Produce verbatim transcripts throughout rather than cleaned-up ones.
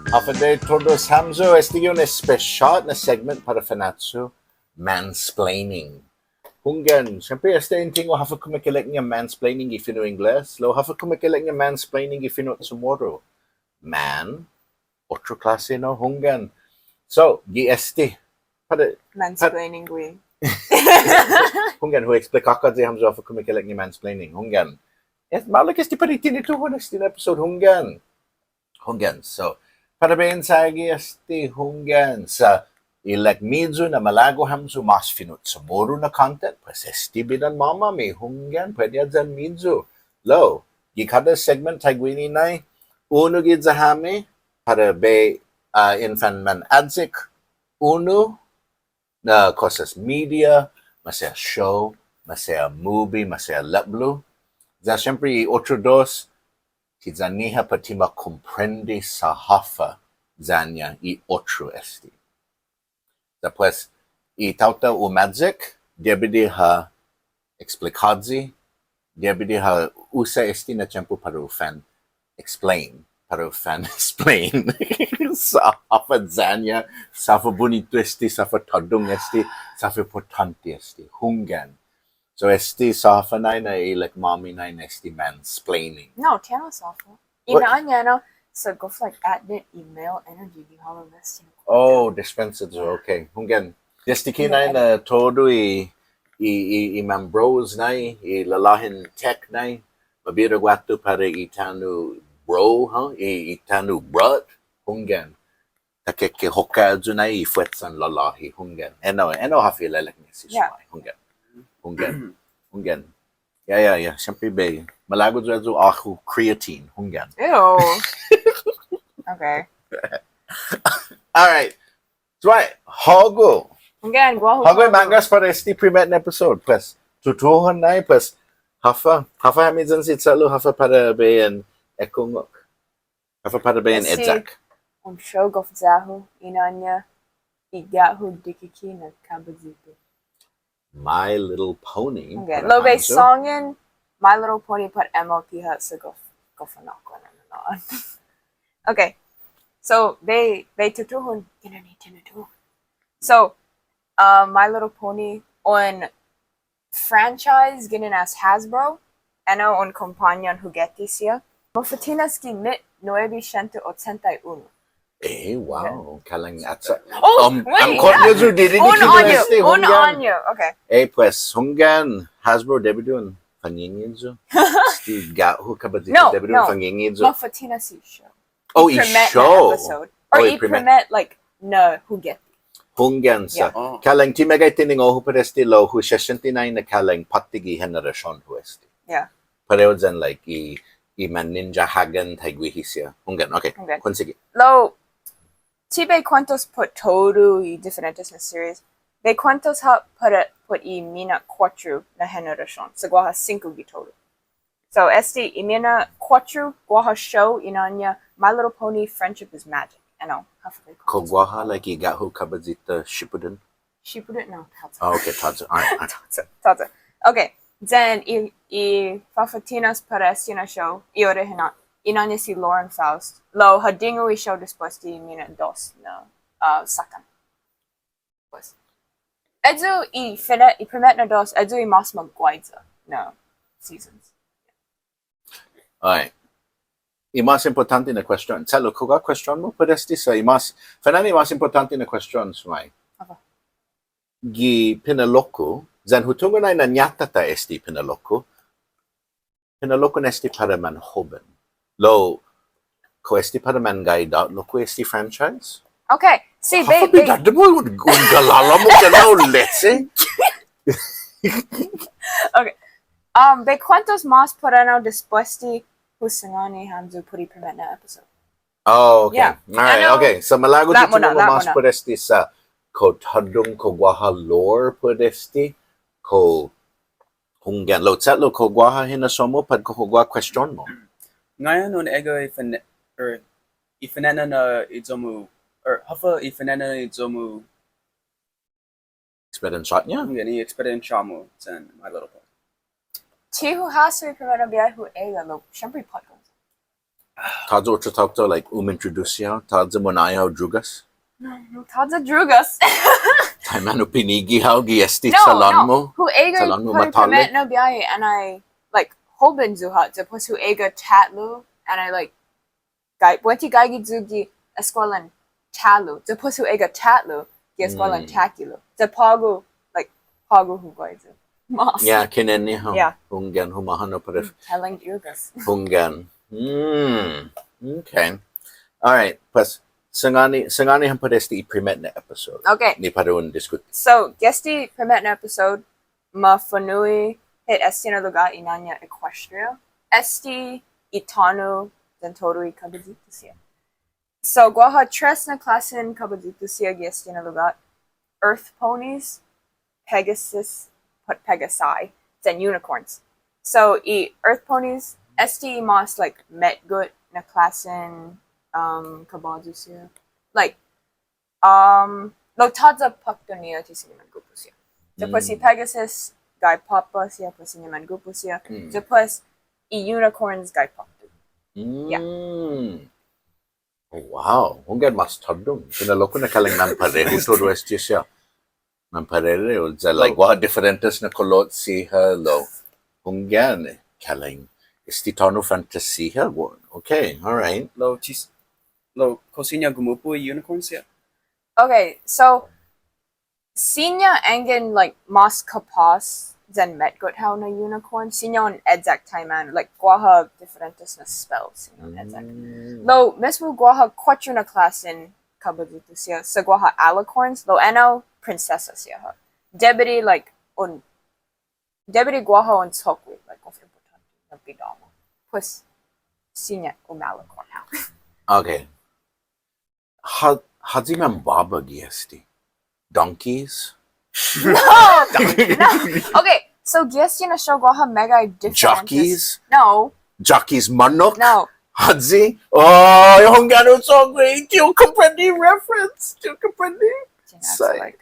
Håfa adai todus hamyo, este un espesiåt na segment para Fanachu, mansplaining. Hunggan, siempre este in tungo' håfa kumeke'ilek-ña mansplaining gi fino' Ingles, lao håfa kumeke'ilek-ña mansplaining gi fino' CHamoru. Man, otro klåse, no, hunggan. So, gi este, para, para mansplaining gui'. Hunggan, hu eksplikåkka' hamyo håfa kumeke'ilek-ña mansplaining, hunggan. Este, maolek este para i tinituhon este na episode, hunggan. Hunggan. So, para bai in chagi este, hunggan. Sa' ilek-miyu na malago' hamyo mås fino' CHamoru na content, pues este bidan-måmi, hunggan, puede ayan-miyu. Lao, gi kada segment taiguini nai, unu giya hami, para bai, ah, in fanmanayek unu na kosas media, masea show, masea movie, masea lepblo. Ya siempre i otro dos, ti ya-ñiha para ti ma komprende sa' håfa ya-ña i otro este. Ya pues, i taotao umayek, debi di ha eksplikåyi, debi di ha usa este na tiempo para u fan explain, para u fan explain. Sa' håfa ya-ña, sa' håfa bunitu este, sa' håfa tåddong este, sa' håfa impottånte este. Hunggan. So este sa' håfa nai na ilek-måmi nai na este mansplaining. No, ti ennao sa' håfa. What? Ennao, no. So gof like added email energy di hålom este. Oh, dispensa yu', okay. Hunggan. Desde ki nai na todu i, i, i, i mambros nai, i lalåhen tech nai, mabira guatu para i tano' bro, ha? I, i tano' brot, hunggan. Ta kekehokka' ayu nai i fuetsan lalåhi, hunggan. Ennao, ennao håfa ilelek-ña si Suai, hunggan. Hunggan. Hunggan. Ya, ya, ya. Siempre bai malago' yu' ayu åhu creatine, hunggan. Ew. Okay. All right. Suai, hågu. Hunggan, guåhu. Hågu i manggas para este primet na episode, pues. Tutuhon nai, pues. Håfa, håfa hami yan si che'lu, håfa para bai in ekungok. Håfa para bai in eyak. Un show gof ya-hu, i na'ån-ña, I Ga'hu Dikike' na Kabayitu. My Little Pony. Okay, para hamyo. Lao bai sångan My Little Pony pat emo piha sa' gof, gof fanå'gue na, na, na. Okay. So, bai, bai tutuhon, ginen i tinutuhon. So, uh, My Little Pony, un franchise ginen as Hasbro, ennao un kompañia hugeti siha. Mafa'tinas gi mit nuebe sientos ochenta y uno. Eh, wow. Kalang acha. Oh, um, wait, um, yeah. Ko'ña yu' dididiki' un año, este un hunggan. Año, okay. Eh, pues, hunggan, Hasbro debi di un fangingin yu'. Este Ga'hu Kabayitu debi di un fangingin yu'. No, no. Mafa'tinas i show. Oh, i primet na show. Episode. Or oh, i primet, primet, like, na hugeti. Hunggan sa'. Yeah. Oh. Kalang ti meggai tiningo'-hu put este lao hu sesenti nai na kalang påtte gi henerasion-hu este. Yeah. Parehu yan, like, i, i man ninja hågan taiguihi siha. Hunggan, okay. Hunggan. Kuensigi. Lao, ti bai kuentos put todu i diferentes na series. Bai kuentos ha' para put i mina' kuåttro na henerasion. Sa' guaha singko gi todu. So, este, i mina' kuåttro, guaha show, i na'ån-ña, My Little Pony, Friendship is Magic. Ennao, håfa. Kao guaha, like, i Ga'hu Kabayitu Shippuden? Shippuden, no, tåya'. Oh, okay, tåya'. All right, all right. Tåya', tåya'. Okay, then, i, i fafa'tinas para este na show, i ore hina, i na'ån-ña si Lauren Faust. Lao, ha dingu i show despues di mina' dos na, uh, såkkan. Pues. Ayu i fina', i primet na dos, ayu i mas maguaiya na seasons. Ai. I mas impottånte na kuestion. Che'lu, kao guaha kuestion-mu put este sa' i mas, fana'an i mas impottånte na kuestion, Suai. Håfa? Gi pinelo'-ku, yan hu tungo' nai na ñatata este pinelo'-ku, pinelo'-ku na este para manhoben. Lao, kao este para manggaige lokkue' este franchise? Okay, si, bai, bai. Håfa bidådå-mu un, un galalamo' kao leche? Okay. Um, bai kuentos mas put ennao despues di hu sangåni hamyo put i primet na episode. Oh, okay. Yeah. All right, okay. So, malago' yu' tungo' mas put este sa' kao tåddong, kao guaha lore put este, kao hunggan. Lao che'lu, kao guaha hinasso-mu, pat kao guaha kuestion-mu. Ngai'an un egga' i fina', er, i fine'nana i iyo-mu, er, håfa i fine'nana i iyo-mu eksperiensiå-ña? Hunggan, i eksperiensiå-mu yan My Little Pony. Ti hu hasso i primet na biahi hu egga', lao siempre påtgon. Tåya' otro taotao, like, umintrodusi hao, tåya' muna'e hao drugas. No, no tåya' drugas. Taimanu pinigi hao gi este chalån-mu. Hu egga' put i primet na biahi, and I, like, hoben yu' ha', despues hu egga' ta'lo, and I, like, gai-, buente gaige yu' gi eskuelan ta'lo, despues hu egga' ta'lo gi eskuelan takhilo'. Despues på'go, like, på'go hu guaiya. Mas. Yeah, kinenne' hao. Yeah. Hunggan, hu mahånao para. Kalang drugas. Hunggan. Hmm. Okay. All right. Pues, sangåni, sangåni ham para este i primet na episode. Okay. Ni para un diskuti. So, gi este primet na episode, mafa'nu'i hit este na lugåt i nåna Equestria. Este i tano yan todu i kabalyitu siha. So, guaha tres na klåsen kabalyitu siha gi este na lugåt. Earth ponies, Pegasus, put Pegasi, yan unicorns. So, i earth ponies, este i mas, like, metgot na klåsen, um, kabalyu siha. Like, um, lao tåya' påkto-ña ti siña manggupu siha. Despues i Pegasus, gai påpa' siha, pues siña manggupu siha. Despues i unicorns, gai påkto. Yeah. Oh, wow. Hunggan, mas tåhdong. Kinaluku na kalang manparehu todu este siha. Manparehu, ya, like, guaha diferentes na kolot siha, lao. Hunggan, kalang este tano fantasia. Okay, all right. Lao, tis-, lao, kao siña gumupu i unicorn siha? Okay, so, siña anggen, like, mas kapås yan metgot hao na unicorn, siña un eyak taimanu, like, guaha diferentes na spell, siña un eyak. Lao, mismo guaha kuåttro na klåsen kabalyitu siha, sa' guaha alicorns, lao enao prinsesa siha ha'. Debi di, like, un, debi di guaha un cho'gue, like, gof impottånte na bidå-mu. Pues, siña un alicorn hao. Okay. Hå-, håyi manbåba gi este? Donkeys? No! No! Okay, so gi este na show guaha meggai diferentes. Jockeys? No. Jockeys månnok? No. Håyi? Oh, hunggan, un cho'gue. Ti hu komprende reference. Ti hu komprende. Sai. Like,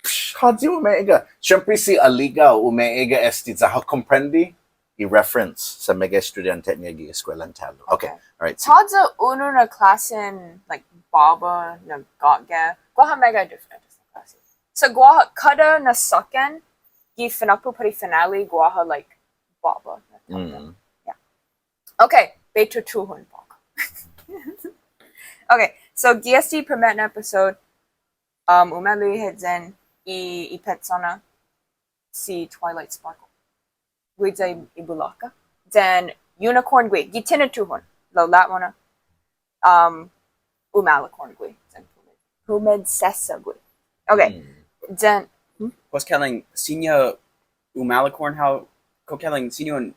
psh, håyi umegga'? Siempre si aliga' umegga' este ya ha komprende i reference sa' meggai estudiånte-ña gi eskuelan ta'lo. Okay. Okay. All right. Tåya' unu na klåsen, like, båba na gå'ga'. Guaha meggai diferentes na klåsen. Sa' guaha, kada na såkkan gi finakpo' pat i finale guaha, like, båba na tåta. Mm. Yeah. Okay, bai tutuhon på'go. Okay, so gi este primet na episode, um, ume'lu hit yan i, i petsona, si Twilight Sparkle. Guiya i, i bulaka. Yan unicorn gui', gi tinintuhon, lao la'muna', um, umalicorn gui', yan pumensesa gui'. Okay. Hmm. Yan, hmm? Pues kalang siña umalicorn hao, kao kalang siña un,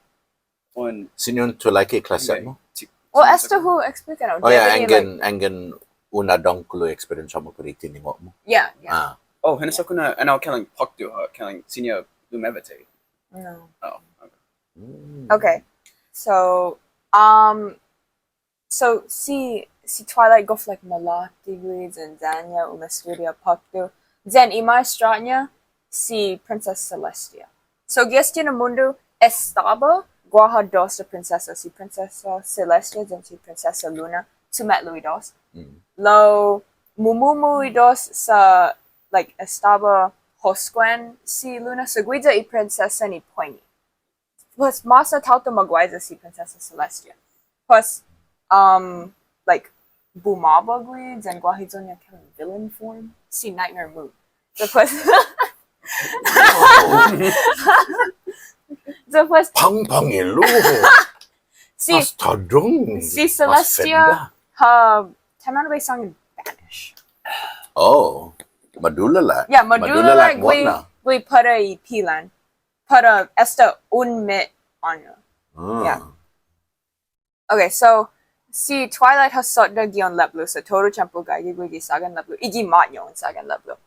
un siña un tulaika i klåse-mu? Okay. Well, esta hu explica, no? Oh, yeah, debi di, anggen, like, anggen un adångkolo i experience-mu put i tiningo'-mu. Yeah, yeah. Ah. Oh, hinasso-ku na, enao kalang påkto, uh, kalang siña lumevete. No. Oh, okay. Mm. Okay. So, um, so si, si Twilight gof, like, malåte' gui', yan ya-ña umestudia påkto. Yan i maestra-ña, si Princess Celestia. So, gi este na mundo, estaba guaha dos na prinsesa, si Prinsesa Celestia yan si Prinsesa Luna, sume'lu i dos. Mm. Lao mumumu i dos sa', like, estaba hoskuan si Luna, sa' guiya i prinsesa ni puengi. Pues, mås na taotao maguaiya si Prinsesa Celestia. Pues, um, like, bumåba gui', yan guaha iyon-ña kalang villain form, si Nightmare Moon. Despues, despues, pångpång i luho. Si, mas tåhdong, si Celestia, mas fedda. Ha, taimanu bai sångan Spanish. Oh, madulalak. Yeah, madulalak, madulalak gui', guaha. Gui' para i pilan. Para esta un mit åñu. Ah. Yeah. Okay, so, si Twilight ha sodda' gi un lepblo, sa' todu tiempo gaige gui' gi sagan lepblo, i gi mañaina un sagan lepblo.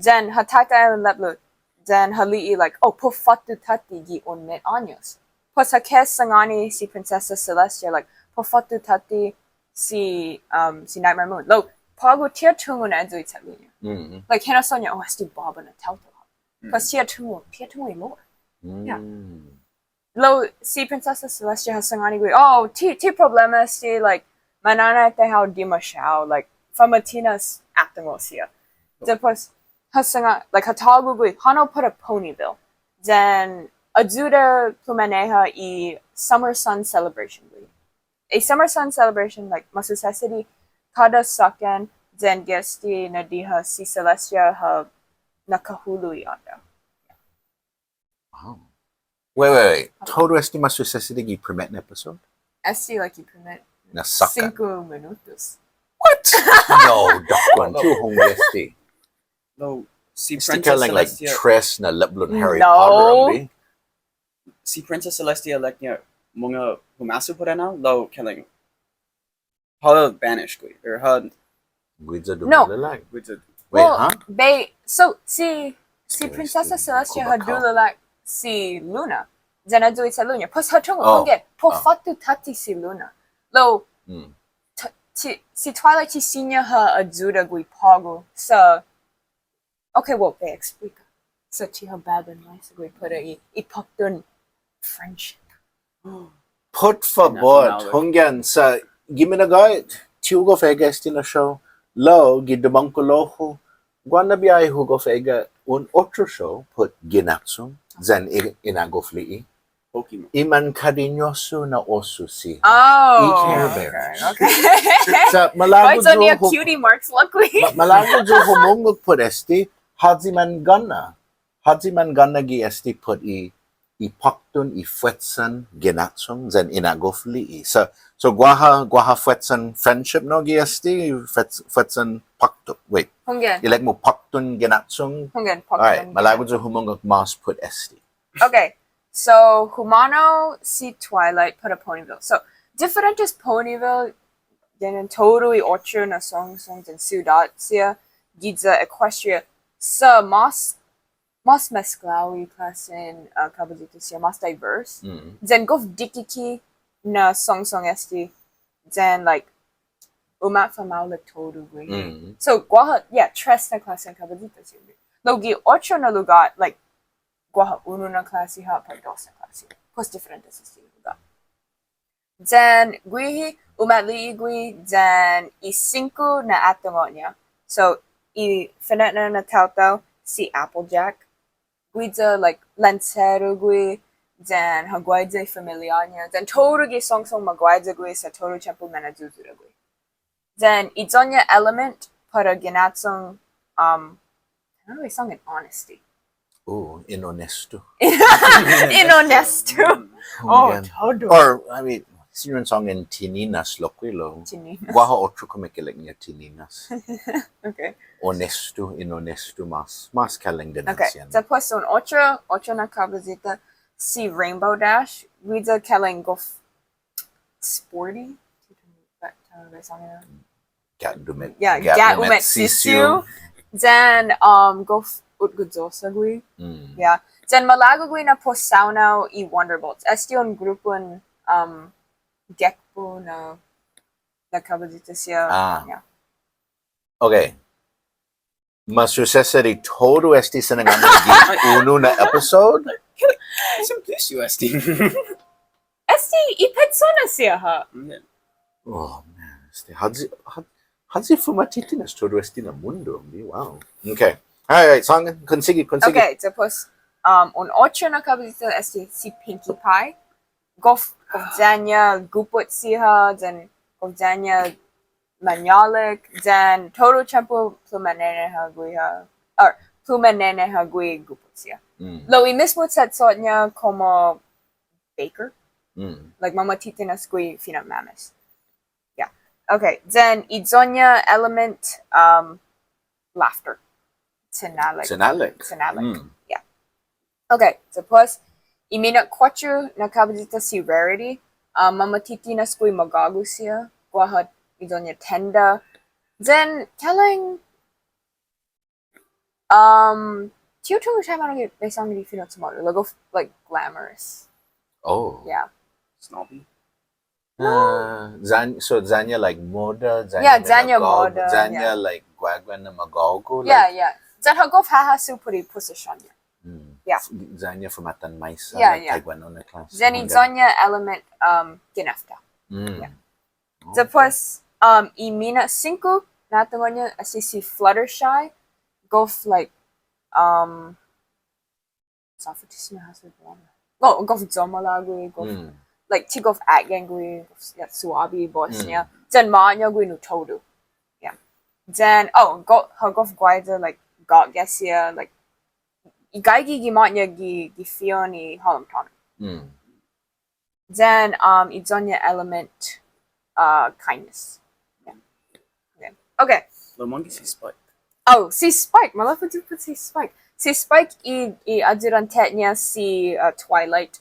Then ha taitai un lepblo, then ha li'e' like, oh, para u fåtto tåtte gi un mit åños. Pues ha kais sangåni si Prinsesa Celestia, like, para u fåtto tåtte si, um, si Nightmare Moon. Lao, på'go ti ha tungo' na ayu i che'lu-ña. Mm. Like, hinasso-ña, oh, este båba na taotao. Mm. Pues ti ha tungo', ti ha tungo' i lore. Yeah. Mm. Lao si Prinsesa Celestia ha sangåni gue', oh, ti, ti problema este, like, manmana'tai hao dimåsiåo, like, famatinas atungo' siha. Despues, ha sangåni, like, ha tågo' gue', hånao para Ponyville. Then, ayuda plumaneha i Summer Sun Celebration gue'. I Summer Sun Celebration, like, masusesedi kada såkkan, then gi este na diha si Celestia ha na'kahulo' i ånda. Wow. Wait, wait, wait. Todu este masusesedi gi primet na episode? Este, like, i primet Na såkkan. Singko minutos. What? No, dokkuan. Ti hu hungok este. No, si Este Princess kalan like Celestia, tres na lepblon Harry No. Potter, hombre. Si Princess Celestia ilek-ña mungnga humasso put ennao, lao kalan ha banish gue', or ha Guiya No. dumalelak. with the Wait, Well, huh? Bai, so, si, si Este, Prinsesa este, Celestia ha Cobra Kai. dululak si Luna. Then ha ayuda si Luna. Pues ha tungo', Oh. Hunggan, po Oh. fåtto tåtte si Luna. Lao, Mm. t- ti, si Twilight ti siña ha ayuda gue' på'go. So, okay, well, bai esplika. So, ti ha babban maisa gue' para i, i påkton friendship. Put fabot, National. Hunggan, sa' gi minagåhet, ti hu gof egga' este na show, lao gi dumångkolo-hu, guaha na biahi hu gof egga' un otro show, put Ginatchong, yan i, Inagof Li'e'. Pokemon. I mankariñosu na osu siha. Oh, I Care Bears. Okay. Sa' malago' Kahit sa' yu' niya hu-, cutie marks, look, we. ma-, malago' yu' humungok put este, håyi mangånna. Håyi mangånna gi este put i, i påkton, i fuetsan Ginatchong, yan Inagof Li'e'. So, so guaha, guaha fuetsan friendship, no, gi este, fuets-, fuetsan påkton. Wait, Hunggan. Ilek-mu påkton Ginatchong. Hunggan, All right, påkton. malago' yu' humungok mås put este. Okay, so humånao si Twilight para Ponyville. So, diferentes Ponyville, yan todu i ocho na songsong yan siudåt siha, giya Equestria. So, mås, mås mesklao i klåsen, uh, kabiyita siha, mås diverse. Mm. Yan gof dikike' na songsong este, yan, like, umafa'maolek todu gue'. Mm. So, guaha, yeah, tres na klåsen kabiyita siha. Lao gi ocho na lugåt, like, guaha unu na klåse ha', pat dos na klåse. Pues diferentes este na lugåt. Yan guihi, umali'e' gue', yan i singko na atungo'-ña. So, i fine'nana na taotao, si Applejack. Guiya, like, lancheru gue', yan ha guaiya i familiå-ña, yan todu gi songsong ma guaiya gue', sa' todu i tiempo manayuyuda gue'. Yan i iyon-ña element para Ginatchong, um, how do I sound in honesty? Oh, inhonesto. Inhonesto. Oh, Hunggan. todu. Or, I mean, siña un sångan tininas lokkue', lao. Tininas. Guaha otro kumeke'ilek-ña tininas. Okay. Honesto, inhonesto mås. Mås kalan Okay. ganansien. Despues un otro, otro na kabiyita, si Rainbow Dash, guiya kalan gof sporty. But, uh, bai sångan. Ga' umet-, Yeah, ga' ga' umet umetsisiu. Yan, um, gof utgoyosa gue'. Mm. Yeah. Yan malago' gue' na para u saonao i Wonderbolts. Este un grupon, um, gekkos na, na kabiyita siha. Ah. Yeah. Okay. Masusesedi todu este sinangåni gi unu na episode? Simplisiu este. Este i petsona siha ha'. Okay. Oh, man. Este, håyi, hå-, håyi fumatitinas todu este na mundo. Wow. Okay. All right, sångan, konsigi, konsigi. Okay, despues, um, un otro na kabiyita este si Pinkie Pie. Gof, gof ya-ña gupot siha, yan gof ya-ña mañålek, yan todu i tiempo plumaneneha guiha, or plumaneneha gui' gupot siha. Mm. Lao i mismo che'cho'-ña komo baker, Mm. like mamatitinas gui' fina'mames. Yeah. Okay, then i iyon-ña element, um, laughter. Sinalek. Sinalek. Sinalek. Mm. Yeah. Okay, despues, i mina'kuåttro na kabiyita si Rarity, um, mamatitinas gui' magågu siha, guaha i iyon-ña tenda. Then, kalan, um, ti hu tungo' taimanu bai sångan i fino' Chamoru, like, of, like, glamorous. Oh. Yeah. Snobby. Ah, yan-, so ya-ña like moda, ya-ña Yeah, ya-ña magågu, moda, ya-ña yeah. Like guaguan na magågu, Yeah, like, yeah. Yan ha gof hahasso put i position-ña. Mm. Yeah. Sa' ya-ña fumatan maisa, yeah, yeah, taiguenao na klåsen. Then i iyo-ña element, um, ginefta. Mm. Yeah. Oh. Despues, um, i mina' singko, na tungo'-ña, esti si Fluttershy, gof, like, um, sa' håfa ti siña hasso i palåbra. Gof, gof yomalago', gof, mm, like, ti gof atganggue, gof, yeah, suabi, bos-ña. Mm. Then ma'å'ñago' nu todu. Yeah. Then, oh, gof, ha gof guaiya, like, gakka siha, like, i gaige gi ma'-ña gi, gi fi'on i hålom tåno'. Mm. Then, um, i iyo-ña element, uh, kindness. Yeah. Okay. Okay. Lao mångge si Spike. Oh, si Spike. Maleffa yu' put si Spike. Si Spike i, i ayudante-ña si, uh, Twilight.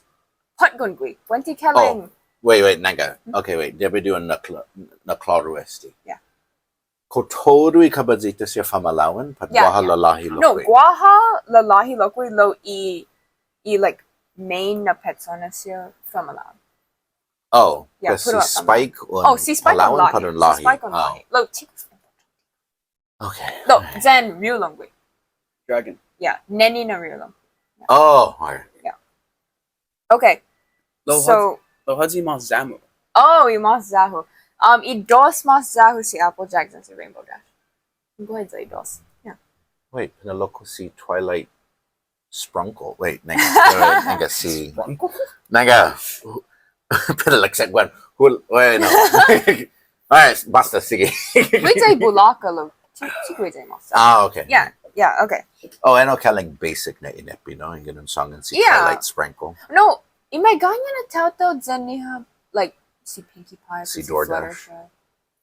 Påtgon gui'. Buente kalang. Oh, wait, wait, nangga. Hmm? Okay, wait. Debi di un na'kla-, na'klåru esti. Yeah. Kao todu i kabåyito siha famalao'an, pat, yeah, guaha, yeah, lalåhi lokkue'. No, guaha lalåhi lokkue' lao i, i, like, main na petsona siha famalao'an. Oh, yeah, pues si Spike un, oh, si Spike un palao'an, låhi. Pat un låhi. Si Spike un låhi. Oh. Lao, chicos. Okay. No, then Riolong gui'. Dragon. Yeah, neni na Riolong. Oh, all right. Yeah. Okay. Lao, so, håyi, lao håyi mas ya-hu? Oh, i mas ya-hu. Um, i dos mas ya-hu si Applejack yan si Rainbow Dash. Guaha i dos. Yeah. Wait, pinailok-hu si Twilight Sprinkle. Wait, nangga, uh, nangga si. Sprinkle? Nangga. Pinailok sa' guaha. Hul-, wait, no. All right, båsta, sige. Guiya i bulaka lao. Ti, ti guiya i mas. Ah, okay. Yeah, yeah, okay. Oh, ennao kalang basic na ineppe, no? Yanggen un sångan si, yeah, Twilight Sprinkle. No, i meggaiña na taotao yan niha, like, si Pinkie Pie, si, si DoorDash. Fluttershy.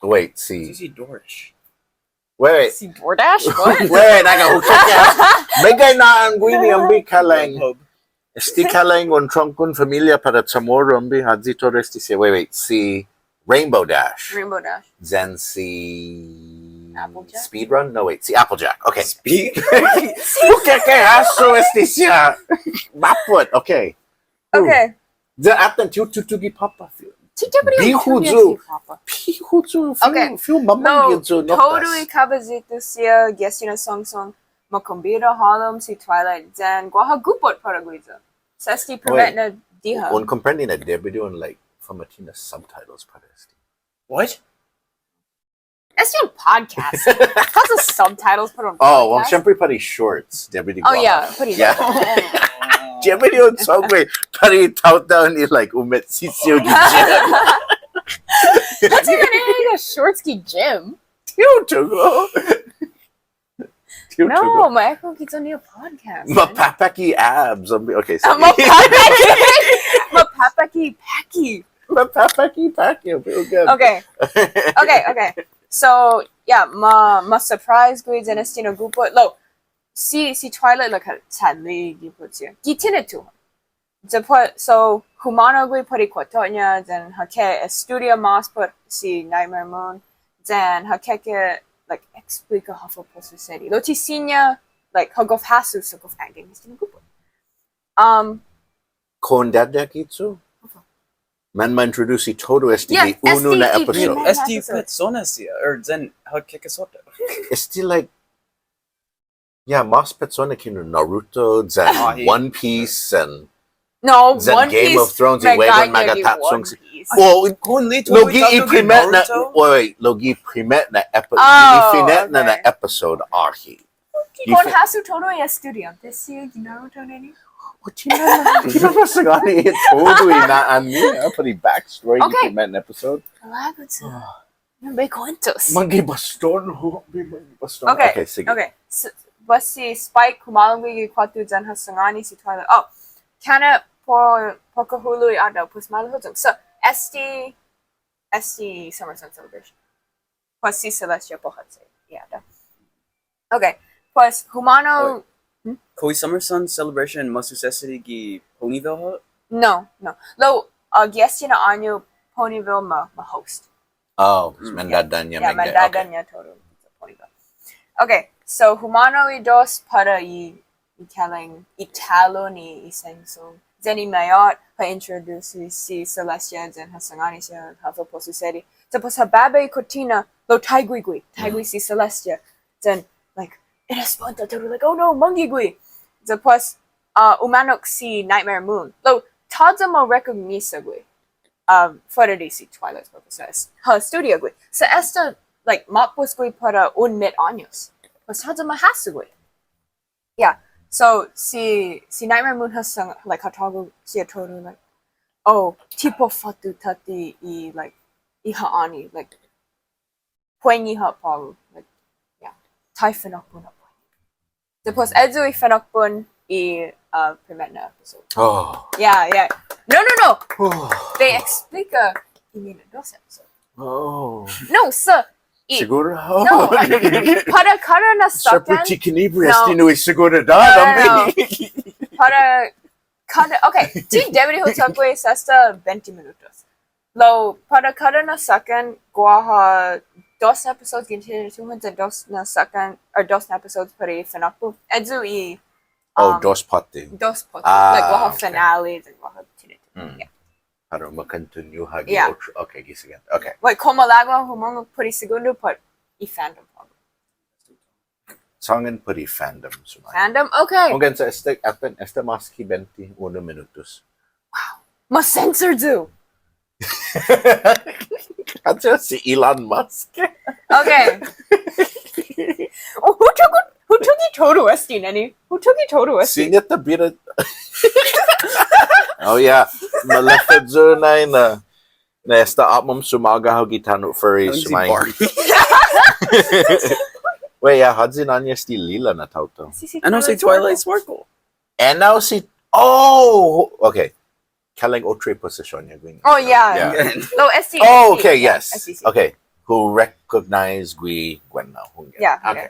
Wait, si, si, si DoorDash. Wait. Si DoorDash? What? Wait, nangga, okay, okay. Meggai na anggen guini, ambi, kalang. Grubhub. Esti kalang un trongkon familia para Chamoru, ambi, håyi todu esti si, wait, wait, si Rainbow Dash. Rainbow Dash. Yan si Applejack? Speed Run? No, wait, si Applejack. Okay. Speed Run? Okay, okay, hasso esti siha. Mappot, okay. Okay. Yan atan ti hu tutuge' påpa'. Ti debi di hu tutuge' si påpa'. Bihu yu'. Bihu yu'. Fihu, okay, fihu mamångge' yu' noktas. Todu i kabåyito siha, gi esti na sångsong, makombida hålom si Twilight, yan guaha gupot para guiya. Sa' esti primet na diha. Un komprende na debi di un, like, fama'tinas subtitles para esti. What? Esti un podcast. Håfa subtitles para un podcast? Oh, well, siempre para i shorts. Debi di guaha. Oh, yeah, para i shorts. Yeah. Debi di un sångan para i taotao ni, like, umehersisio gi gym. Håfa ti na'nå'gue shorts gi gym? Ti hu tungo'. Ti hu tungo'. No, ma echo ki un podcast. Mapåpaki abs. Okay, sige. Mapåpaki. Mapåpaki paki. Mapåpaki paki. Okay, good. Okay. Okay, okay. So, yeah, ma, ma surprise gui' yan esti na gupot. Lao, si, si Twilight, like, ha, chale' gi gupot siha. Gi tinituhon. Despues, so, humånao gui' para i kuåtto-ña, yan ha ke estudia mas put si Nightmare Moon, yan ha keke, like, eksplika håfa para susedi. Lao ti siña, like, ha gof hasso sa' gof anggen esti na gupot. Um, kao un dådaki yu'? Håfa? Man ma introduce todu esti, yeah, gi unu na episode. Esti petsona siha, or then ha keke sodda'. Esti, like, yeah, mas petsona kinu Naruto, yan One Piece, yan, no, yan Game of Thrones, i huegon magata'chong. Well, lao gi i primet na, wait, lao gi i primet na epi-, i fine'na na episode, åhe'. Kao un hasso todu i estudiånte siha gi Naruto nene. O, ti na, ti na masagåni todu i na'an-ña, put i backstory gi primet na episode. Malago' yu'. Bai kuentos. Mångge' baston, hu, mångge' baston. Okay, okay, sige. Okay. So, pues si Spike humålom gui' gi kuåtto yan ha sangåni si Twilight. Oh, kana' put, put kahulo' i adån, pues malago' yu'. So, esti, esti Summer Sun Celebration. Pues si Celestia put håtsa i adån. Okay. Pues humånao. Wait. Hmm? Kao i Summer Sun Celebration ma susesedi gi Ponyville ha'? No, no. Lao, uh, gi esti na åñu Ponyville ma, ma host. Oh, mm, yeah. Mandådåña', yeah, mandådåña' todu. Okay, so humånao i dos para i, i kalang, i talon i, i sengsong. Yan i mayor ha introduce si Celestia yan ha sangåni siha håfa para susedi. Despues ha baba i kutina, lao taigue gui', taigue si Celestia. Yan, like, in espanta todu, like, oh no, mångge' gui'. Despues, uh, umanok si Nightmare Moon. Lao, tåya' ma recognize gui'. Um, fuera di si Twilight Sparkle sa' es-, ha estudia gui'. Sa' esta, like, ma'pos gui' para un mit años. Pues tåya' ma hasso gui'. Yeah. So, si, si Nightmare Moon ha sang-, like, ha tågo' siha todu, like, "Oh, ti para u fåtto tåtte i, like, i ha'åni, like, puengi ha' på'go." Like, yeah. Taifenakpo' na puengi. Despues, ayu i fenakpon i, uh, primet na episode. Oh. Yeah, yeah. No, no, no. Oh. Bai eksplika i mina'dos episode. Oh. No, sa', i-, Siguro? No, para kada na såkkan. Siempre ti kinibre, no. Este no es seguridad, no, no, no. Hombre. Para kada, okay, ti debi di hu tuge' esta bente minutos. Lao, para kada na såkkan, guaha dos episodes, ginen ti tutuhon dos na såkkan, or dos na episodes para i fenakpo'. Ayu i, oh, um, dos påtte. Dos påtte. Ah, like, guaha, okay, finale, then guaha tiningo'. Mm. Yeah. Para ma continue ha' gi, yeah, otro. Okay, gi siguiente. Okay. Wait, kao malago' humånao put i segundo, put i fandom på'go. Sångan put i fandom, sumai. Fandom? Okay. Hunggan, sa' este, atan, este mås ki bente unu minutos. Wow. Ma censor yu'. Ayu si Elon Musk. Okay. Oh, hu tuge', hu tuge' todu este, nene? Hu tuge' todu este? Siña ta bira. Oh, yeah. Maleffa yu' nai na. Na esta åpmam sumåga hao gi tano' furry, sumai. Wait, yeah, håyi na'ån-ña este lila na taotao? Ennao si Twilight Sparkle. Ennao si, oh, okay. Kalang otro i posision-ña guini. Oh, yeah. Yeah. Lao, este, oh, este, okay, yeah, yes. Este, este. Okay. Hu recognize gui' guennao, hunggan. Yeah, okay. Okay.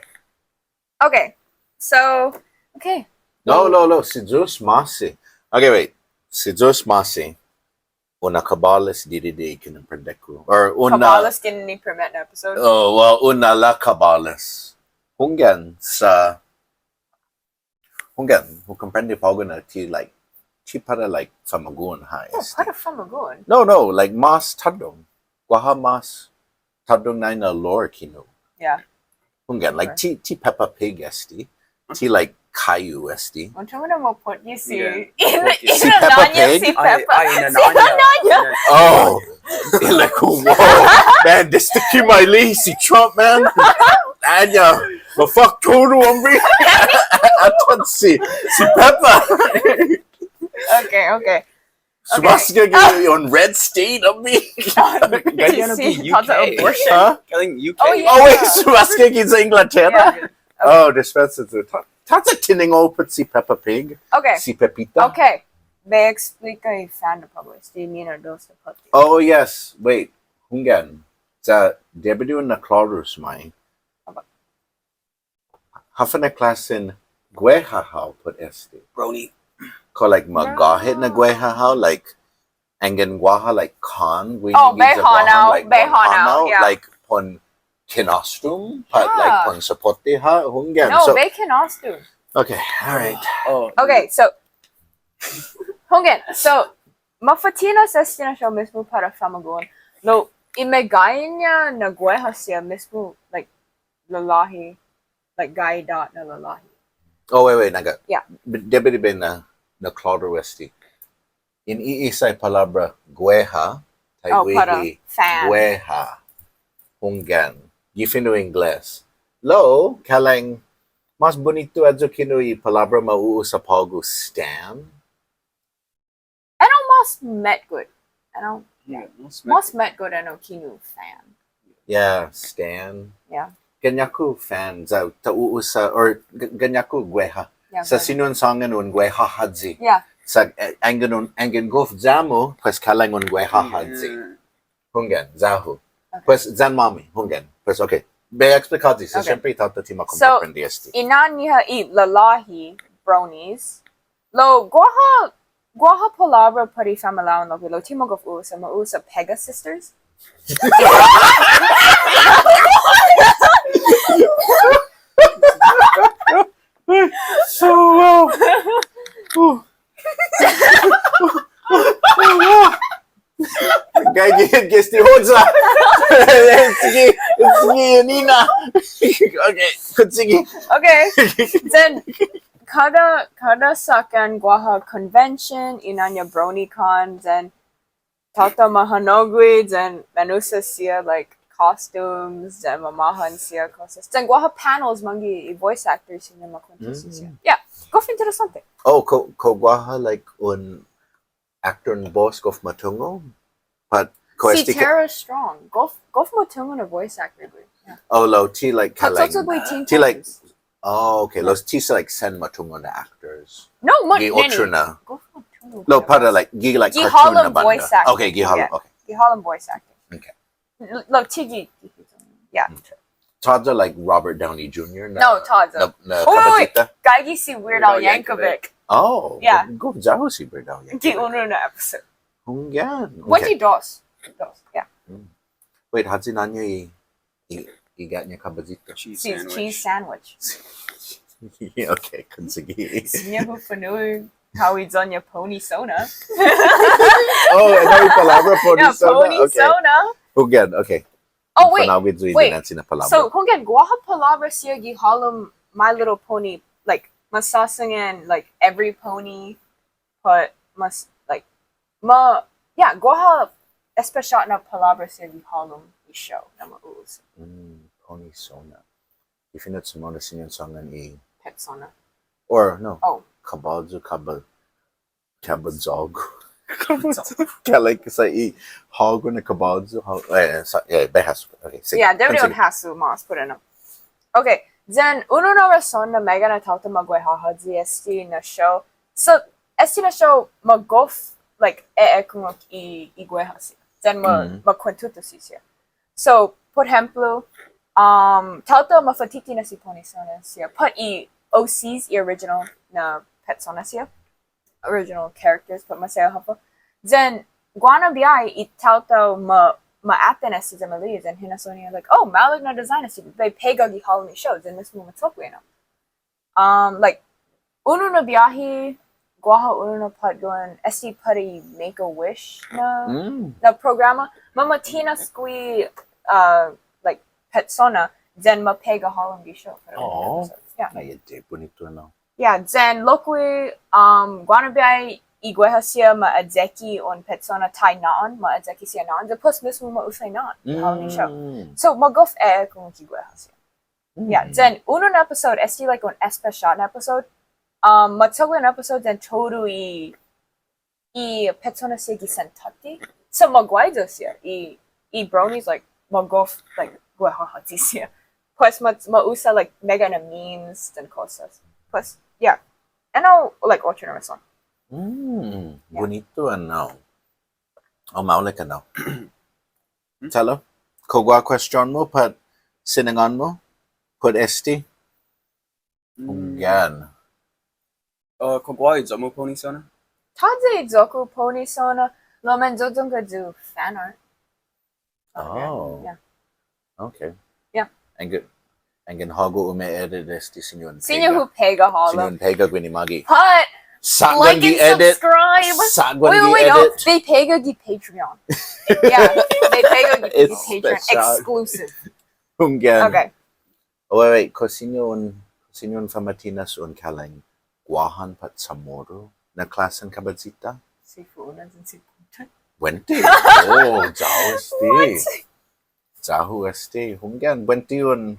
Okay. So, okay. No, no, no, si Yu'os ma'åse'. Okay, wait. Si Yu'os ma'åse'. Una kabåles didide' i kinemprende-ku. Or una kabåles ginen i primet na episode. Oh, well, una la kabåles. Hunggan sa', hunggan, hu komprende på'go na ti, like, ti para, like, famagu'on ha' este. Oh, para famagu'on. No, no, like, mås tåddong. Guaha mås tåddong nai na lore kinu. Yeah. Hunggan, like, ti, ti Peppa Pig este. Ti, like, Caillou este. Un tungo' na ma put i si, yeah, in, put i si Peppa Pig? Si Peppa. Ai, ai, si nanå-ña. Oh. Like, whoa. Man, this the key my lee, si Trump, man. Nanå-ña. Ma fuck todu, hombre. Atan si, si Peppa. Okay, okay. Sumåsaga gi un red state, hombre. Gonna be U K. Abortion. Huh? Kalang U K. Oh, yeah. Oh, wait, sumåsaga gi Inglatera? Yeah. Oh, dispensa yu'. Ta-, tåya' tiningo' put si Peppa Pig. Okay. Si Pepita. Okay. Bai eksplika i fandom på'go, este mina'dos na påtte. Oh, yes. Wait. Hunggan. Sa' debi di un na'klåru, sumai. Håfa na klåsen gueha hao put este? Brownie. Kao, like, magåhet na gueha hao, like, yanggen guaha, like, kan, guini, oh, bai hånao, like, bai hånao, yeah. Like, para un kinåstom, pat, like, yeah, para un sopotte ha', hunggan. No, so, bai kinåstom. Okay, all right. Oh. Okay, so, hunggan, so, mafa'tinas este na show mismo para famagu'on. Lao, i meggaiña na gueha siha mismo, like, lalåhi, like, gai dåt na lalåhi. Oh, wait, wait, nangga. Yeah. Debi di bai na, na'klåru este. In i isa i palåbra gueha, oh, para fan. Gueha. Hunggan. Gi fino' Ingles. Lao, kalang, mås bunitu ayu kinu i palåbra ma u'usa på'go stan. Ennao mås metgot. Ennao, yeah, mås metgot. Mås metgot ennao kinu fan. Yeah, stan. Yeah. Ga'ña-ku fan, sa' ta u'usa, or g-, ga'ña-ku gueha. Yeah, gueha. Sa' siña un sångan un gueha håyi. Yeah. Sa', eh, yanggen un, yanggen gof ya-mu, pues kalang un gueha håyi. Yeah. Hunggan, ya-hu. Okay. Pues, yan-måmi, hunggan. Pues, okay. Bai eksplika este, sa' siempre tåta ti ma komprende este. So, i na'an-ñiha i lalåhi, brownies. Lao, guaha, guaha palåbra para i famalao'an lokkue', lao ti ma gof u'usa, ma u'usa Pega Sisters. So, wow. Gaige, gaige este hoja. Sige, sige, Nina. Okay, continue. Okay. Then, Kada, kada såkkan guaha convention, i na'an-ña BronyCon, yan taotao mahånao gui', yan manusa siha, like, costumes, yan mamahån siha kosas. Yan guaha panels mångge' i voice actors siña makuentusi siha. Yeah, gof interesånte. Oh, kao, kao guaha, like, un actor un bos gof matungo'? Pat kao este Tara Strong. Gof, gof matungo' na voice actor gui'. Yeah. Oh, lao ti, like, kalang. Ti, like, oh, okay. Lao ti sa', like, sen matungo' na actors. No, ma-, gi neni. Otro na. Gof matungo'. Lao para, like, gi, like, gi cartoon na bånda. Voice acting. Okay, gi hålom. Yeah. Okay. Gi hålom voice acting. Okay. Lao ti gi, gi, yeah. Okay. Tåya', like, Robert Downey Junior na, no, tåya'. Na, na kabetsita? Gaige si Weird Al Yankovic. Oh, yeah. Gof ya-hu si Weird Al Yankovic. Gi unu na episode. Hunggan. Okay. Buente dos. Dos, yeah. Mm. Wait, håyi na'an-ña i, i, i ga'ña kabetsita? Cheese sandwich. Cheese sandwich. Okay, konsigi. Siña hu fa'nu'i hao i iyo-ña pony sona. Oh, ennao i palåbra pony sona? Yeah, pony sona. Okay. Hunggan, okay. Oh, wait, wait. So, hunggan, guaha palåbra siha gi halom My Little Pony, like, masåsangan, like, every pony, but mas, like, ma, yeah, guaha espesiåt na palåbra siha gi halom i show na ma u'usa. Mm, pony sona. Gi fino' CHamoru siña un sångan i petsona. Or, no. Oh. Kabåyu, kaba-, Kabåyu. Kabåyu. Kalang sa' i hågu na kabåyu, hå-, eh, sa', eh, bai hasso. Okay, sige. Yeah, debi di un hasso mås put ennao. Okay, then unu na rason na meggai na taotao ma guaha håyi este na show. So, este na show magof, like, e, ekungok i, i guaha siha. Then ma, mm, makuentutusi siha. So, por ehemplo, um, taotao mafa'tinas i pony sona siha. Pat i O Cs, i original na petsona siha. Original characters, pat maseha håfa. Then, guaha na biahi i taotao ma, ma atan este yan ma li'e', then hinasso-ña, like, "Oh, maolek na design este, bai pega gi halom i show," then mismo machåkka' ennao. Um, like, unu na biahi, guaha unu na påtgon, este para i Make-A-Wish na, mm, na programa, mama'tinas gui', uh, like, petsona, then ma pega halom gi show. Para un episode. Yeah. Ai, adai, bunitu, no? Yeah, then lokkue', um, guaha na biahi i guaha siha ma ayeki un petsona taina'an, ma ayeki siha na'an, then pues mismo ma usa i na'an, mm, halom i show. So, magof e, ekungok i guaha siha. Yeah, mm, then unu na episode, este like un espesiåt na episode. Um, machåkka' un episode, then todu i i petsona siha gi sen tåtte. So, maguaiya siha, i, i bronies, like, magof, like, guaha håyi siha. Pues, ma, ma usa, like, meggai na memes yan kosas. Pues, yeah. Ennao, like, otro na rason. Mm, yeah. Bunitu ennao. Oh, maolek ennao. Ta'lo, kao guaha question-mu pat sinangån-mu put este? Mm. Hunggan. Uh, kao guaha i iyo-mu pony sona? Tåya' i iyo-ku pony sona, lao manyoyonga yu' fan art. Oh. Yeah. Okay. Yeah. Anggen, anggen hågu umeedit este siña un pega. Siña hu pega hålom. Siña un pega guini mågi. But, like and subscribe. Wait, wait, wait, no. Bai pega gi Patreon. Yeah, bai pega gi Patreon. Espesiåt. Exclusive. Hunggan. Okay. Oh, wait, wait. Kao siña un, kao siña un fama'tinas un kalang Guåhan pat CHamoru na klåsen kabetsita? Sifu unan yan sifu dos. Buente. Oh, ya-hu este. What? Ya-hu este. Hunggan, buente un.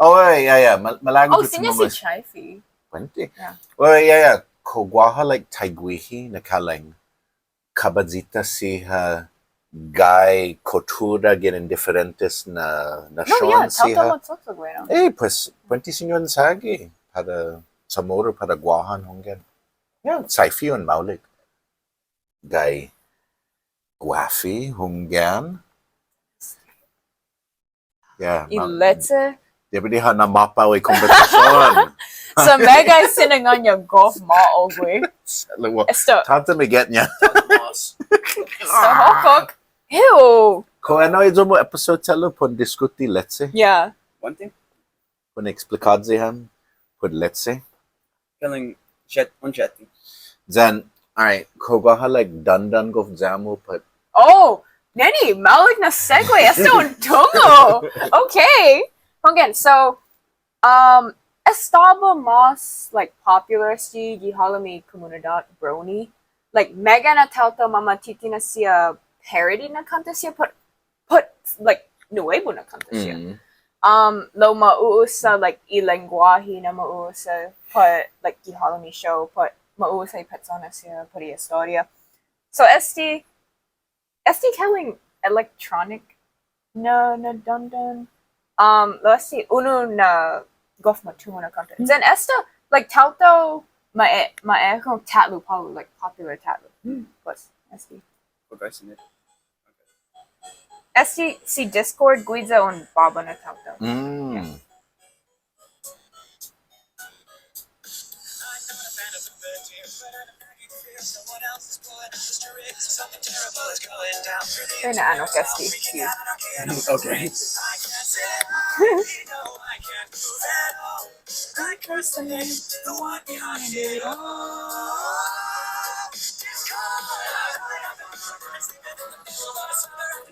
Oh, wait, yeah, yeah. Mal-, malago' yu' si Chaifi. Buente. Yeah. Wait, wait, yeah, yeah. Kao guaha, like, taiguihi na kalang kabetsita siha gai kuttura ginen diferentes na, na nasion siha. No, yeah, taotao macho'gue, no? Eh, pues, buente siña un saga para CHamoru, para Guåhan, hunggan. Yeah, Chaifi un maolek gai guafi, hunggan. Yeah, i leche. Debi di ha' na mapao i kompetisyon. Sa' meggai sinangån-ña gof ma'o'gue. Esta. Tåta mi get-ña. Esta hokkok. Ew. Kao ennao i iyo-mu episode ta'lo pon diskuti leche? Yeah. One thing. Pon eksplikåyi ham put leche. Kalang chet-, un che'ti. Then, all right, kao guaha, like, dandan gof ya-mu, but... Oh, neni, maolek na segue, esta un tungo'. Okay. Hunggan, so, um, estaba mås, like, popular esti gi halom i komunidåt Brony. Like, meggai na taotao mama'titinas siha parody na kånta siha, but, but, like, nuebu na kånta siha. Mm. Um, lao ma u'usa, like, i lengguåhi na ma u'usa, put, like, gi halom i show, put ma u'usa i petsona siha, put i estoria. So, esti, esti kalang electronic na, na dandan. Um, lao esti unu na gof matungo' na kånta. Mm. Then esta, like, taotao ma e-, ma e'ekungok ta'lo på'go, like, popular ta'lo. Mm. Pues, esti. What do I see? Esti si Discord guiya un båba na taotao. Mm. Yeah. Esta na annok esti. Okay.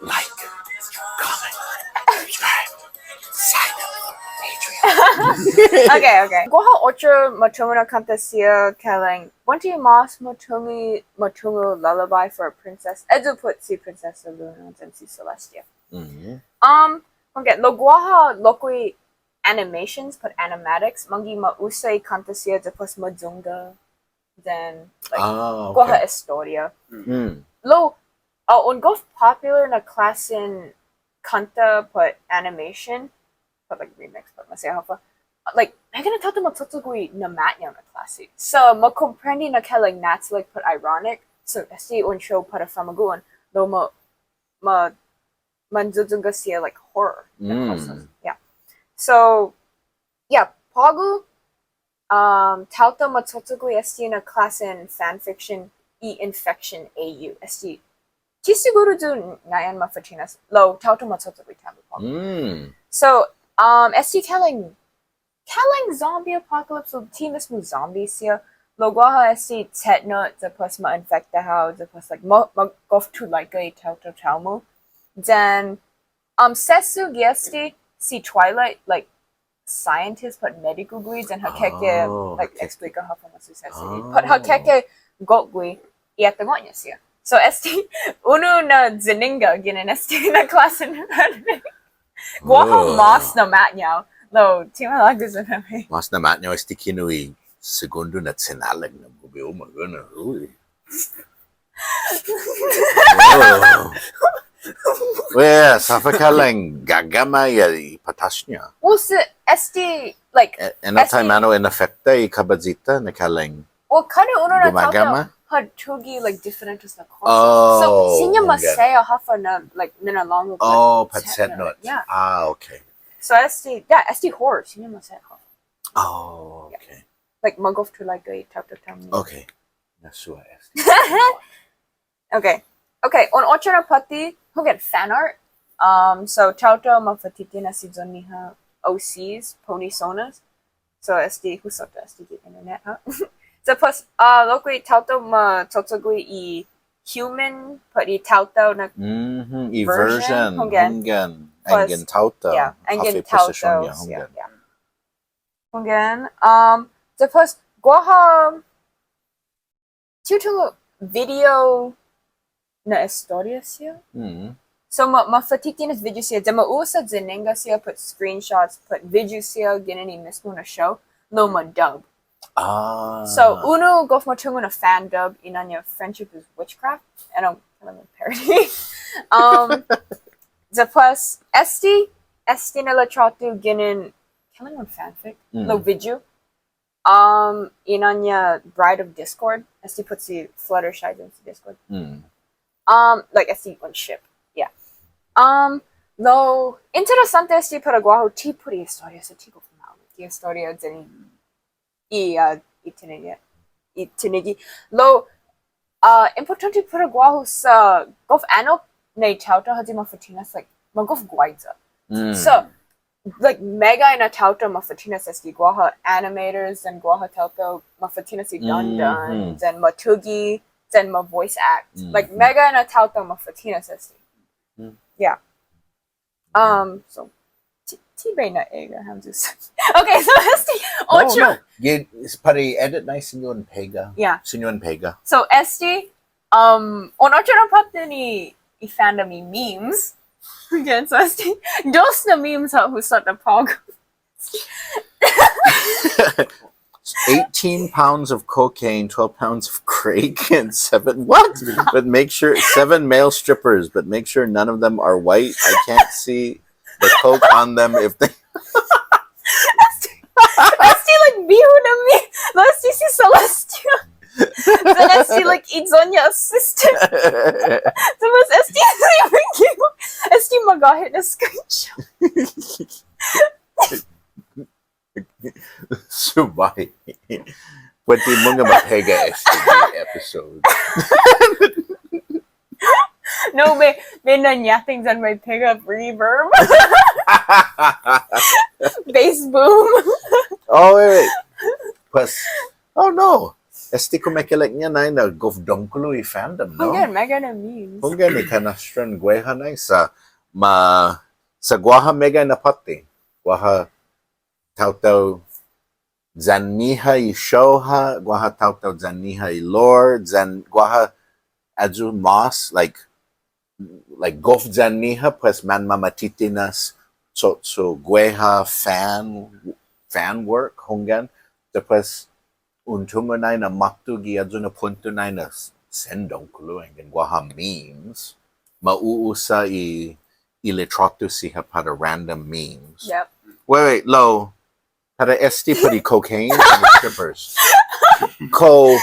Like, comment, subscribe, sign up for Patreon. Okay, okay. Guaha otro matungo' na kånta siha kalang, buente mas matungo', matungo' Lullaby for a Princess. Ayu put si Princess Luna yan si Celestia. Mm-hmm. Um, okay, lao guaha lokkue' animations put animatics, mångge ma usa i kånta siha despues ma yungga. Then, like, ah, okay, guaha estoria. Mm. Lao, uh, un gof popular na klåsen kånta put animation, put, like, remix, put maseha håfa. Like, meggai na taotao ma cho'cho'gue na matñao na klåse. So, ma komprende na kalang na'chalek put ironic. So, esti un show para famagu'on. Lao ma, ma, ma yuyungga siha, like, horror. Mm. Yeah. So, yeah, på'go, um, taotao ma cho'cho'gue esti na klåsen fanfiction i Infection A U. Esti, ti siguru yu' ngai'an ma fa'tinas, lao taotao ma cho'cho'gue ta'lo på'go. Mm. So, um, esti kalang, kalang zombie apocalypse, lao ti mismo zombie siha, lao guaha esti chetnot, despues ma infekta hao, despues, like, ma, ma gof tulaika i taotao-mu. Then, um, sesso gi esti si Twilight, like, scientist put medico gui', yan ha keke, oh, like, ha keke explica håfa ma susesedi. Oh. Put ha keke gof gui' i atango-ña siha. So, esti unu na yinengga ginen esti na klåsen. Guaha, oh, mas na matñao. Lao, ti malago' yu' na. Mas na matñao esti kinu i segundo na chinaleg na movie. Oh my goodness. Uy. Wow. Well, yeah, sa' håfa kalang gagama ya i påtas-ña. Well, si, esti, like, e-, ennao taimanu en afekta i kabeyita na kalang. Well, kada unu na taotao ha tuge', like, diferentes na kosas. Oh, so, siña ma, hunggan, maseha håfa na, like, ninalångu, oh, like, pachet not. Yeah. Ah, okay. So, esti, yeah, esti horror, siña ma maseha håfa. Oh, okay. Like, ma gof tulaika i taotao-mu. Okay. Na'suha esti. Okay. Okay, un otro na påtte, hunggan, fan art. Um, so, taotao ma fa'titinas i iyon-ñiha O Cs, ponisonas. So, esti hu sotta esti gi internet, ha? So, pues, uh, lokkue' taotao ma cho'cho'gue i human, put i taotao na, mm-hmm, i version, version, hunggan. Hunggan. Pues, anggen taotao. Yeah, anggen taotao, yeah, hunggan. Yeah, yeah. Hunggan, um, despues, guaha, ti hu tungo' video na estoria siha. Mm. So, ma, ma fa'titinas video siha, ya ma usa yinengga siha, put screenshots, put video siha, ginen i mismo na show, lao ma dub. Ah. So, unu gof matungo' na fan dub, i na'an-ña Friendship is Witchcraft, and I'm kind of a parody. Um, despues, esti, esti na litråtu ginen, kalang un fanfic, mm, lao video. Um, i na'an-ña Bride of Discord, esti put si Fluttershy yan si Discord. Mm. Um, like, esti un ship. Yeah. Um, lao, interesånte esti para guåhu ti put i estoria, so ti gof maolek i estoria yan i, uh, i tinige', i tinige'. Lao, uh, impottånte para guåhu sa' gof annok na i taotao håyi ma fa'tinas, like, ma gof guaiya. Mm. So, like, meggai na taotao ma fa'tinas esti, guaha animators, yan guaha taotao ma fa'tinas i dandan, mm-hmm, yan ma tuge', yan ma voice act. Mm-hmm. Like, meggai na taotao ma fa'tinas esti. Mm. Yeah. Um, so, Ti, ti bai na'egga', hamyo. Okay, so este, no, otro. No. Gi, para edit nai siña un pega. Yeah. Siña un pega. So este, um, un otro na påtte ni i fandom i memes. Again, so este, dos na memes ha' hu sodda' på'go. Eighteen pounds of cocaine, twelve pounds of crack, and seven, what? But make sure, seven male strippers, but make sure none of them are white. I can't see the coke on them if they Este, este, like, bihu-ña na mi-, no, este si Celestia. Then este, like, i iyon-ña assistant. Then este, este, este magåhet na screenshot. Sumahe. Puede mungnga mapega este episode. No, bai, bai na'ñating yan bai pega reverb. Bass boom. Oh, wait, wait. Pues, oh no. Este kumeke'ilek-ña nai na gof dångkolo i fandom, no? Hunggan, meggai na memes. Hunggan i kanastran gueha nai sa' ma, sa' guaha meggai na påtte. Guaha taotao ya-ñiha i show-ha, guaha taotao ya-ñiha i lore, yan guaha ayu mås, like, like, gof ya-ñiha, pues, manmamatitinas so, so gueha fan, fan work, hunggan, despues, un tungo' nai na måtto gi ayu na punto nai na sen dångkolo, anggen guaha memes, ma u'usa i, i litråtu siha para random memes. Yep. Wait, wait, lao, para este put i cocaine and the strippers. Kao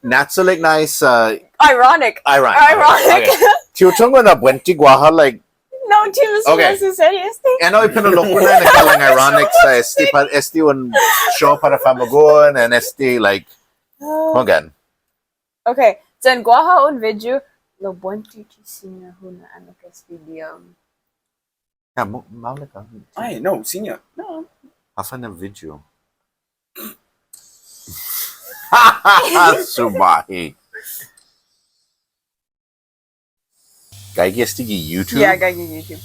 na'chalek nai sa' ironic. Ironic. Ironic. Okay. Ti hu tungo' na buente guaha, like, no, ti hu tungo' na este. Ennao i pinalokkue na kalang ironic sa' este pa, este un show para famagu'on and este, like, hunggan. Okay, then guaha un video, lao buente ti siña hu na'annok este video. Yeah, mo-, maolek ha'. Ai, no, siña. No. Håfa na video? Sumahe. Gaige este gi YouTube? Yeah, gaige gi YouTube.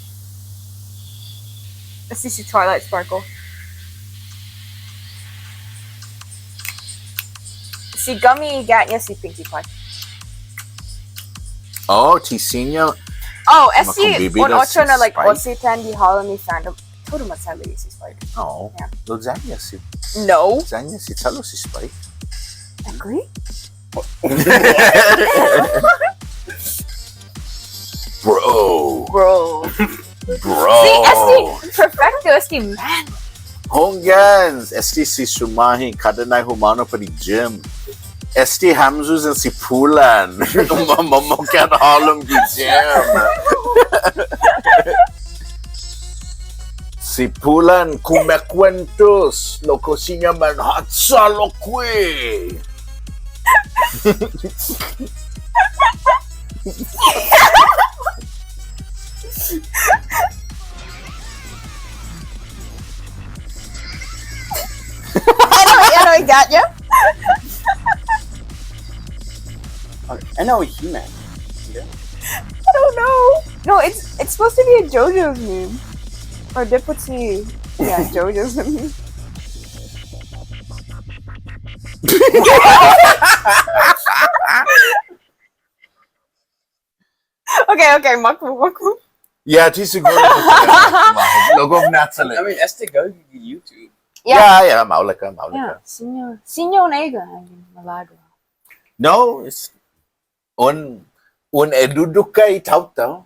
Este si Twilight Sparkle. Si Gummy, Gatña, si Pinkie Pie. Oh, ti siña. Oh, este, un otro na, like, Spike? Ose tan gi halom i fandom. Todu ma sabe si Spike. Oh, yeah. Lao ya-ña si. No. Ya-ña si, chålo' si Spike. Agree? Bro. Bro. Bro. Si, este, perfecto, este, man. Hunggan, este si Sumahe, kada nai humånao put i gym. Este hamyo yan si Pulan. Ma-, mamokkat hålom gi gym. Si Pulan, kumekuentos, lao kao siña manhatsa lokkue'. Ennao, ennao i Gatña. Okay, ennao i He-Man. Yeah. I don't know. No, it's, it's supposed to be a JoJo's meme. Or Deputy. Yeah, JoJo's meme. Okay, okay, maku, maku. Yeah, ti siguro. Lao gof na'chalek. I mean, este gaige gi YouTube. Yeah. Yeah, yeah, maolek ha', maolek ha'. Yeah, siña, siña un egga', malago'. No, it's un, un eduduka i taotao.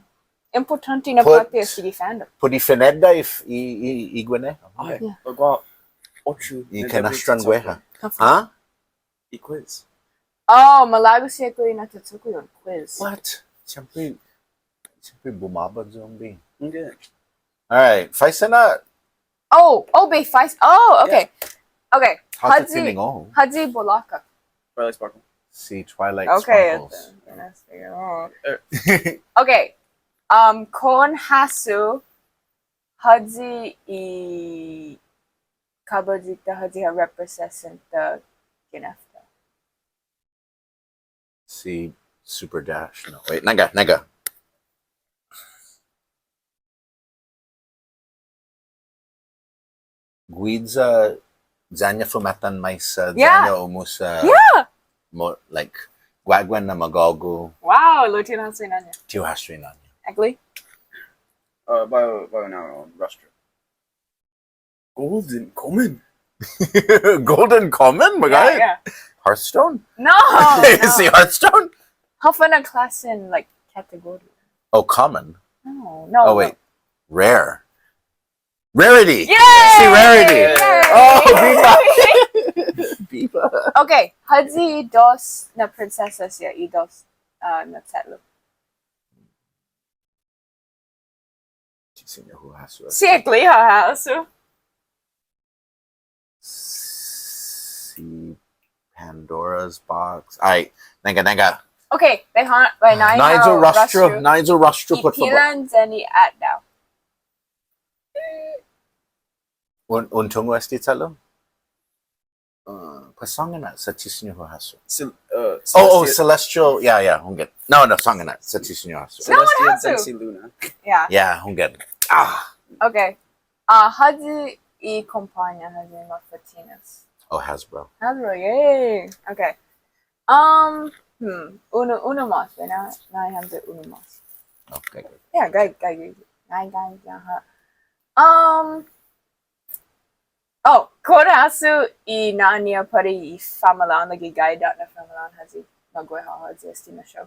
Impottånte na påtte este gi fandom. Put i finedda' i, i, i, i guini. Ai, yeah. Lao guaha otro i kanastran gueha. Huh? I quiz. Oh, malago' siha i na'chatchong un quiz. What? Siempre, siempre bumaba zombie. Okay. All right, faisen na. Oh, oh, bai faisen. Oh, okay. Yeah. Okay. Håfa håyi, tiningo'? Håyi bulaka. Twilight Sparkle. Si Twilight Sparkles. Okay, it's, it's, oh. Er. Okay. Um, kao un hasso håyi i kabåyi-ta, håyi ha representa kinefta. Si Super Dash. No, wait, nangga, nangga. Guiya, ya-ña fumatan maisa, yeah, ya-ña umusa, yeah, mo-, like, guaguan na magågu. Wow, lao ti hu hasso i na'an-ña. Ti hu hasso i na'an-ña. Actually? Uh, bao, bao na rostro. Golden Common. Golden Common, magåhet? Yeah, yeah. Hearthstone? No, no. Is it Hearthstone? Håfa na klåsen, like, category? Oh, common. No, no. Oh, wait. Rare. Rarity. Yay! Si Rarity. Yay! Oh, biba. Biba. Okay, håyi dos na prinsesas ya i dos, uh, na che'lu. Si Siña hu hasso. Si Ekli ha hasso. Si Pandora's Box. Ai, nangga, nangga. Okay, bai ha-, bai nai hao rostro. Nai hao rostro, put fabot. Gi pilan yan i atdao. Un, un tungo' este che'lu? Uh, pues sångan na, sa' ti siña hu hasso. Cel-, uh, oh, oh, Celestial. Celestial. Yeah, yeah, hunggan. No, no, sångan na, sa' ti siña hu hasso. No, Celestial, hasso. Then si Luna. Yeah. Yeah, hunggan. Ah. Okay. Uh, håyi i kompañia, håyi i mafa'tinas? Oh, Hasbro. Hasbro, yay. Okay. Um, hmm. Unu, unu mås, na, nai hamyo unu mås. Okay, good. Yeah, good, good, good. Nai, nai, nai, ha. Um, Oh, kao hasso i na'an-ña para i famagu'on, like, i guide na famagu'on, håyi, magåhet håyi este na show.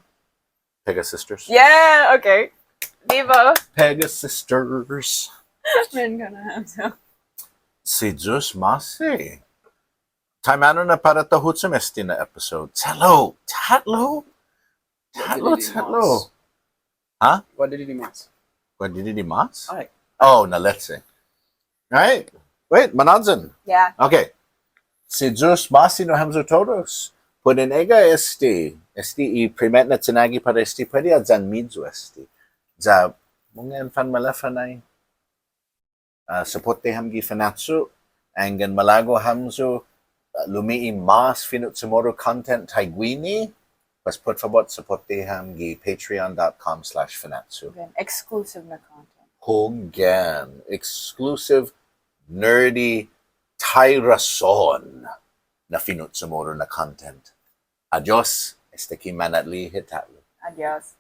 Pega Sisters. Yeah, okay. Biba. Pega Sisters. Men kana hamyo. Si Yu'os ma'åse'. Taimanu na para ta huchom este na episode. Ta'lo, ta'lo. Ta'lo, ta'lo. Huh? Guaha didide' mås. Guaha didide' mås? Ai. Oh, na lechong. Right? Wait, manåyan. Yeah. Okay. Si Yu'os ma'åse' nu hamyo todos. Pueden egga' este, este i primet na chinagi para este, puede ha' yan-miyu este. Ya, mungnga en fanmaleffa nai. Uh, sopotte ham gi Fanachu, yanggen malago' hamyo, uh, lumi'e' mås fino' CHamoru content taiguini, pues put fabot sopotte ham gi patreon dot com slash fanachu. Hunggan, exclusive na content. Hunggan, exclusive, nerdy, tairason na fino' CHamoru na content. Adios, esta ki mana'li'e' hit ta'lo. Adios.